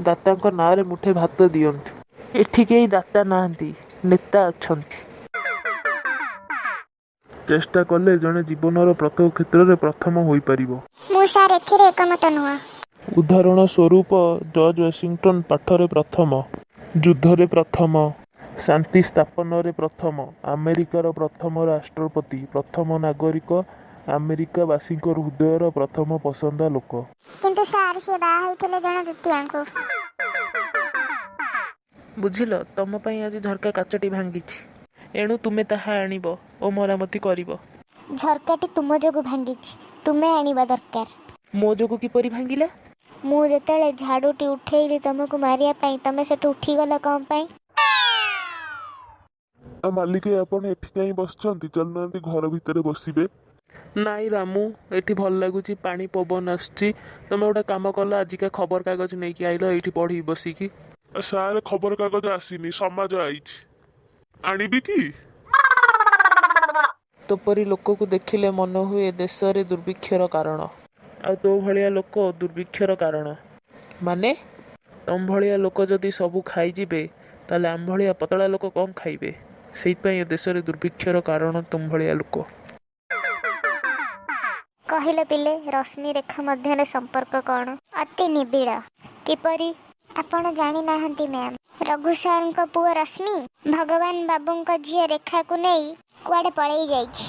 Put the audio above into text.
ଦାତାଙ୍କ ନାଁରେ ମୁଠେ ଭାତ ଦିଅନ୍ତୁ। ଏଠି କେହି ଦାତା ନାହାନ୍ତି, ନେତା ଅଛନ୍ତି। ଚେଷ୍ଟା କଲେ ଜଣେ ଜୀବନର ପ୍ରତ୍ୟେକ କ୍ଷେତ୍ରରେ ପ୍ରଥମ ହୋଇପାରିବ। ମୁଁ ସାର୍ ଏଥିରେ ଏକମତ ନୁହଁ। ଉଦାହରଣ ସ୍ୱରୂପ ଜର୍ଜ ୱାଶିଂଟନ ପାଠରେ ପ୍ରଥମ, ଯୁଦ୍ଧରେ ପ୍ରଥମ, ଶାନ୍ତି ସ୍ଥାପନରେ ପ୍ରଥମ, ଆମେରିକାର ପ୍ରଥମ ରାଷ୍ଟ୍ରପତି, ପ୍ରଥମ ନାଗରିକ, ଆମେରିକାବାସୀଙ୍କ ହୃଦୟର ପ୍ରଥମ ପସନ୍ଦା ଲୋକ। କିନ୍ତୁ ସାର୍, ସିଏ ବାହା ହେଇଥିଲେ ଜଣେ ଦ୍ୱିତୀୟାଙ୍କୁ। ବୁଝିଲ, ତମ ପାଇଁ ଆଜି ଝରକା କାଚଟି ଭାଙ୍ଗିଛି। ଏଣୁ ତୁମେ ତାହା ଆଣିବ ଓ ମରାମତି କରିବ। ଝରକାଟି ତୁମ ଯୋଗୁଁ ଭାଙ୍ଗିଛି, ତୁମେ ଆଣିବା ଦରକାର। ମୋ ଯୋଗୁଁ କିପରି ଭାଙ୍ଗିଲା? ମୁଁ ଯେତେବେଳେ ଝାଡ଼ୁଟି ଉଠେଇଲି ତମକୁ ମାରିବା ପାଇଁ, ତମେ ସେଠୁ ଉଠିଗଲ କ'ଣ ପାଇଁ? ଆଉ ମାଲିକେ, ଆପଣ ଏଠି କାହିଁ ବସିଛନ୍ତି? ଚାଲୁନାହାନ୍ତି, ଘର ଭିତରେ ବସିବେ। ନାଇଁ ରାମୁ, ଏଠି ଭଲ ଲାଗୁଛି, ପାଣି ପବନ ଆସୁଛି। ତମେ ଗୋଟେ କାମ କଲ, ଆଜିକା ଖବରକାଗଜ ନେଇକି ଆଇଲ, ଏଇଠି ପଢ଼ିବି ବସିକି। ସାର୍, ଖବରକାଗଜ ଆସିନି, ସମାଜ ଆଇଛି, ଆଣିବି କି? ତୋ ପରି ଲୋକକୁ ଦେଖିଲେ ମନ ହୁଏ ଦେଶରେ ଦୁର୍ଭିକ୍ଷର କାରଣ। ଆଉ ତୋ ଭଳିଆ ଲୋକ ଦୁର୍ଭିକ୍ଷର କାରଣ। ମାନେ? ତମ ଭଳିଆ ଲୋକ ଯଦି ସବୁ ଖାଇଯିବେ, ତାହେଲେ ଆମ ଭଳିଆ ପତଳା ଲୋକ କ'ଣ ଖାଇବେ? ସେଇଥିପାଇଁ ଏ ଦେଶରେ ଦୁର୍ଭିକ୍ଷର କାରଣ ତୁମ ଭଳିଆ ଲୋକ। କହିଲ ପିଲେ, ରଶ୍ମି ରେଖା ମଧ୍ୟରେ ସମ୍ପର୍କ କ'ଣ? ଅତି ନିବିଡ଼। କିପରି? ଆପଣ ଜାଣିନାହାନ୍ତି ମ୍ୟାମ୍, ରଘୁ ସାର୍ଙ୍କ ପୁଅ ରଶ୍ମି ଭଗବାନ ବାବୁଙ୍କ ଝିଅ ରେଖାକୁ ନେଇ କୁଆଡ଼େ ପଳେଇ ଯାଇଛି।